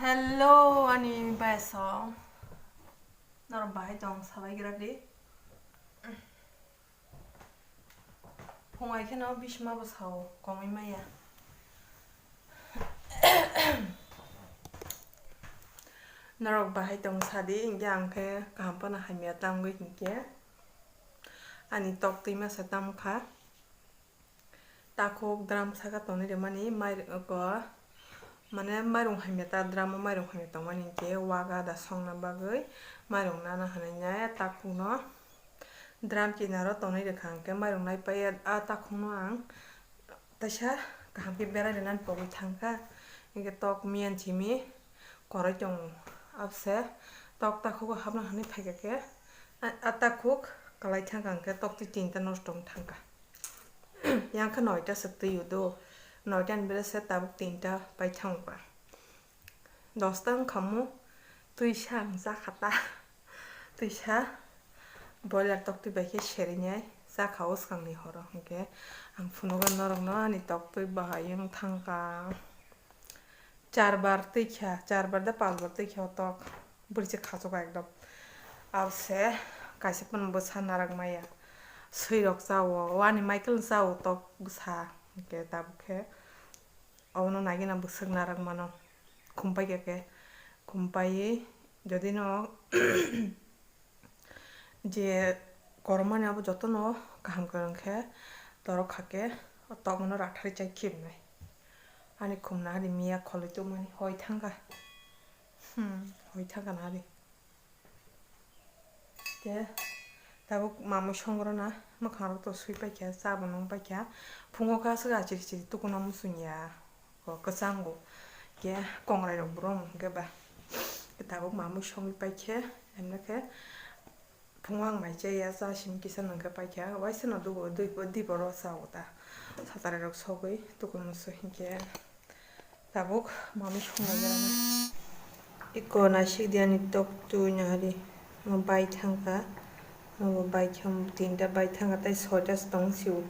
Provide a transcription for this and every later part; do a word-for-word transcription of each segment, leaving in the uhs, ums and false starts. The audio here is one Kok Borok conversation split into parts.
Hello, ani baisong. Norok bahai tong sabai gra di. Phungai kheno bisma bo sao kongwi maya. Norok bahai tong sadi, hinkhe ang khe kaham phano hamya tangwi hinkhe ani tok twi masa tamo kha. Takhuk drum saka tonwi rwmani mai ko, mane mairung hamya ta, drum o mairung hamya tongmani hinkhe waga da songna bagwi mairung nana hinwi nai takhukno drum kinaro tonwi rwkha hinkhe mairung naipai a takhukno ang teisa kaham khe berai rwnani pogwi thangkha hinkhe tok miyan simi koroi tongo. Abse tok takhugo hapna hinwi phaikha khe a, a takhuk kwlai thangkha hinkhe tok twi tinta nosto wng thangkha. Yang khe noita se twi o do, noita ni bere se tabuk tinta pai thang ba. Dosta wng khamu twi sa ang cha kha ta. Twi sa boiler tok twi bai khe seri nai cha kha o swkang ni horo hinkhe ang phunugo norok no ani tok twi bahai wng thang kha. Charbar twi kha, charbar da palbar twi kha o tok. Bwrwi se khachok ekdom. Abse kaisa phano bwsa narak maya. Swi rok cha o, o ani Michael cha o tok bwsa. Hinkhe tabuk khe obono nagina bwswk narak mano. Khumpai khe khe. Khumpai jodi no je koromani abo jotono kaham kwrwng khe torok kha khe o tokmano rathari chai khibnai. Ani khumna ari miya kholoi tongmani hoi thangkha. Hmm, hoi thangkha na ari. Te tabuk mamui songrona mwkhang rok to sui paikha, cha bo nung paikha. Phungo kha swk achiri chiri tukuna muchung ya. Ko kwchango. Ke kongrai rok brom hwnkhe ba. Tabuk mamui songwi paikhe, emne khe phungo ang mai chaya, cha simi kisa nungkhe paikha. Waisa no dugo dui, dui boro cha o ta. Satari rok sogwi tukun musu hinkhe. Tabuk mamui songwi ya. Iko naisik di ani tok twi nahari. Mo bai thangkha. Obo bai khe omo tinta bai thangkha tei soita se tong sio.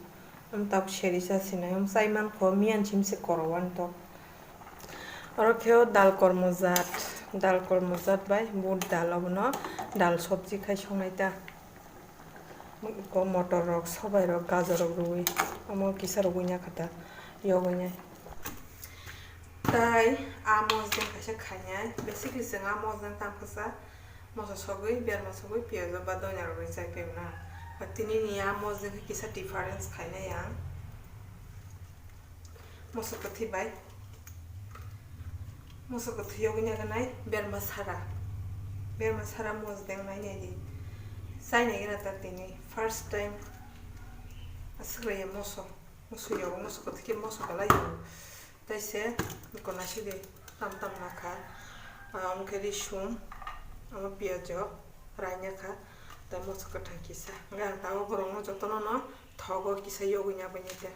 Omo tabuk seri sa sinai. Omo chai mankho miyan sim se koro wani tok. Oro khe o dal kormo jat. Dal kormo jat bai but dal obono dal sobji khai songnai ta. Ko motor rok, sobai rok, gajor rok rwui omo kisa rwui ya kha ta, yogwi nai. Tai a mosdeng kaisa khainai, basically chwng a mosdeng tang kha sa, moso sogwi, berma sogwi, piyaj ba doina rok rwui chai phaio na. Ba tini ni a mosdeng khe kisa difference khainai ang. Moso kwthwi bai. Moso kwthwi yogwi naganai berma sara. Berma sara mosdeng nai nai di. Chai nai gana ta tini first time. Aswk raya moso. Moso yogo, moso kwthwi khe moso belai yogo. Tai se kona sidi tam tam nakha. Omo khe risum, omo piyajo, rainakha. Tai moso kwthang kisa. Hwnkhe ang tabuk borokno jotono no thogo kisa yogwi nabainai ta.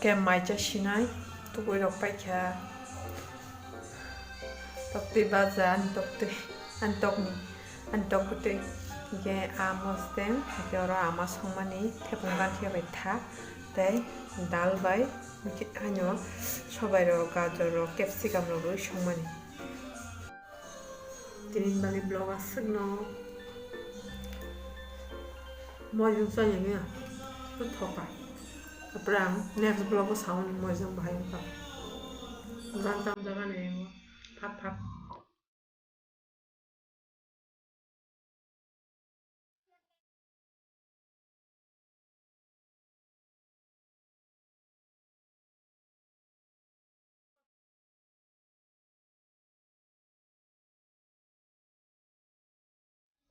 Khe mai cha sinai, tubui rok paikha. Toktwi baja, ani toktwi, ani tokni, ani tok bwtwi. Hingkhe a mosdeng, hingkhe oro ama songmani thepung ganthia bai tha, tei dal bai, hingkhe haino sobai rok, gajor rok, capsicum rok rwi songmani. Tini bali vlog aswkno moijwng chaya nini, tei thoka. Apre ang next vlog o sao moijwng bahai wngkha. Gan tam jaga ni phak phak.